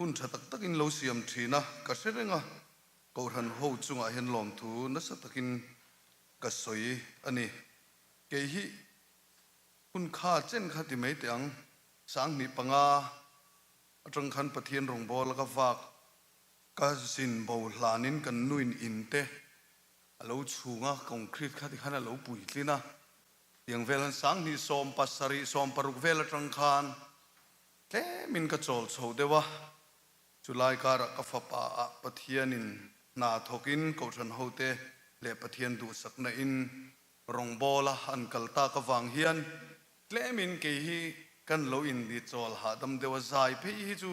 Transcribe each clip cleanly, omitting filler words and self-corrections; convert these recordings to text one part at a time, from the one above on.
Hun tha tak takin lo siam thin a, ka hre reng a, Kohhran ho chungah hian lawmthu nasa takin ka sawi a ni. Kei hi hun kha chen kha ti mai teh ang, 2005 atang khan Pathian rawngbawla ka vak ka zin bo hlanin kan nuin in te a lo chhung a, concrete kha tikhan a lo puitlin a, tiang vel han 2017, 16 vel atang khan tlemin ka chawl chho deuh a, chulai karah ka fapa ah Pathianin hna thawkin Kohhran hote leh Pathian duhsakna in rawngbawla an kal tak avang hian tlemin kei hi kan lo indi chawl hahdam deuh a, zai phei hi chu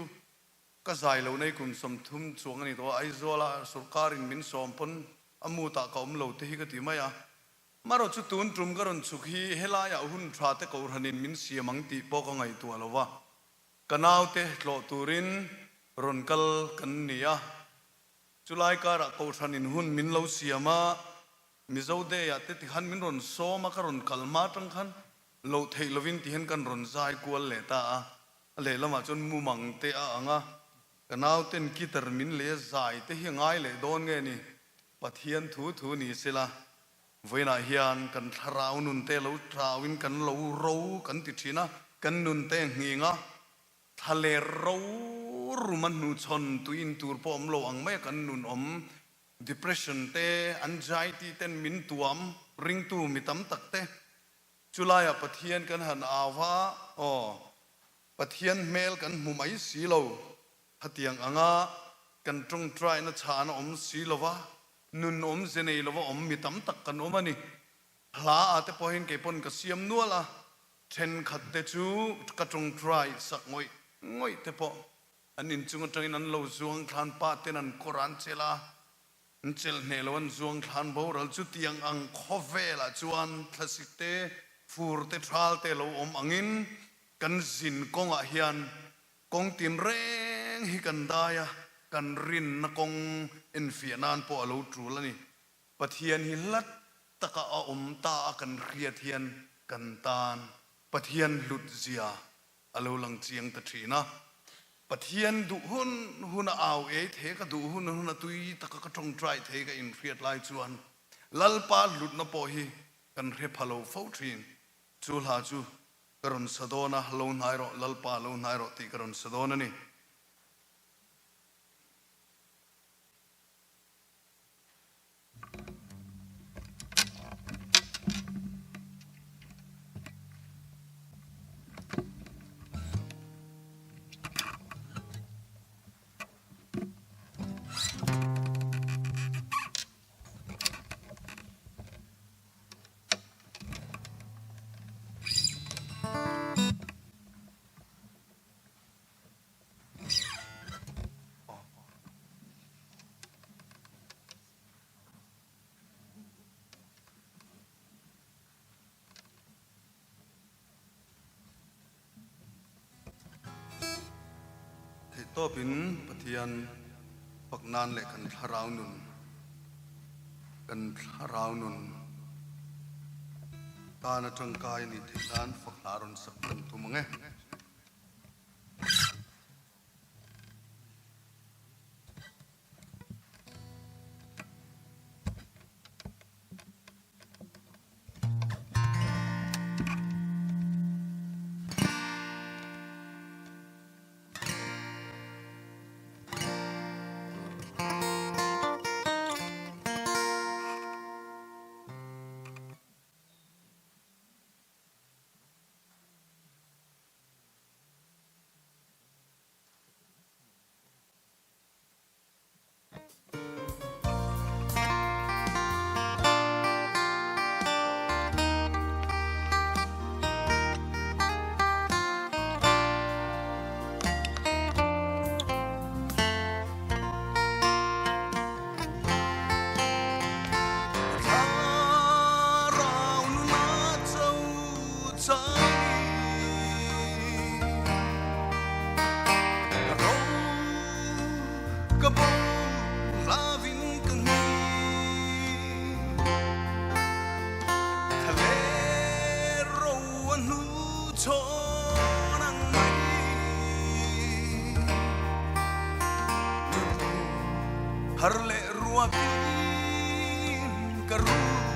Ka zai lo nei kum 30 chuang a ni tawh a, Aizawla sawrkarin min sawm pawn a mood ah ka awm lo te hi ka ti mai a. Marawh chu tun tum ka rawn chhuk hi helaiah hun tha te kohhranin min siam ang tih pawh ka ngaihtuah lo va, ka naute tlawh turin rawn kal kan ni a. Chulai karah kohhranin hun min lo siam a, Mizo Day ah te tikhan min rawn sawm a, ka rawn kal hma atang khan loh theih lovin tihian kan rawn zai kual leh ta a. A lehlamah chuan mumang te a ang a, ka nauten guitar min leh zai te hi a ngai leh dawn nge ni? Pathian thu thu ni sela, vawiinah hian kan thlarau nun te lo tlauin kan lo ro kan ti thin a, kan nun te nghing a, thla ler ro rum a hnuchhawn tui in tur pawh awm lo ang mai a kan nun awm, depression te, anxiety ten min tuam ringtu mi tam tak te Chulaiah Pathian kan han au va, aw, Pathian hmel kan hmu mai si lo, khatiang anga kan tawngtaina chhan a awm si lo va, nun awmze nei lova awm mi tam tak kan awm a ni. Hla ah te pawhin kei pawn ka siam nual a, thenkhat te chu ka tawngtai sak ngawih ngawih te pawh an inchung atangin an lo zuang thlan pah ten an kawr an chelh a, An chelh hneh lo an zuang thlan boral chu tiang ang khawvelah chuan thlasik te, fur te, thal te lo awm angin kan zin kawngah hian kawng tin reng hi kan dai a, kan rinna kawng enfiah nan pawh a lo tul a ni. Pathian hi hlat taka a awm ta a kan hriat hian kan tan Pathian hlut zia A lo lang chiang ta thin a. Pathian duh hun hun a au ei thei ka duh hun hun a tui taka ka tawngtai thei ka inhriat lai chuan Lalpa hlutna pawh hi kan hre pha lo fo thin. Chu hla chu ka rawn sa dawn a, lo hnai rawh Lalpa lo hnai rawh tih ka rawn sa dawn a ni. Theihtawpin Pathian fak nan leh kan thlarau nun, kan thlarau nun tana tangkai a nih theih nan fak hla rawn sak kan tum ang e. Har leh ruakin ka ru.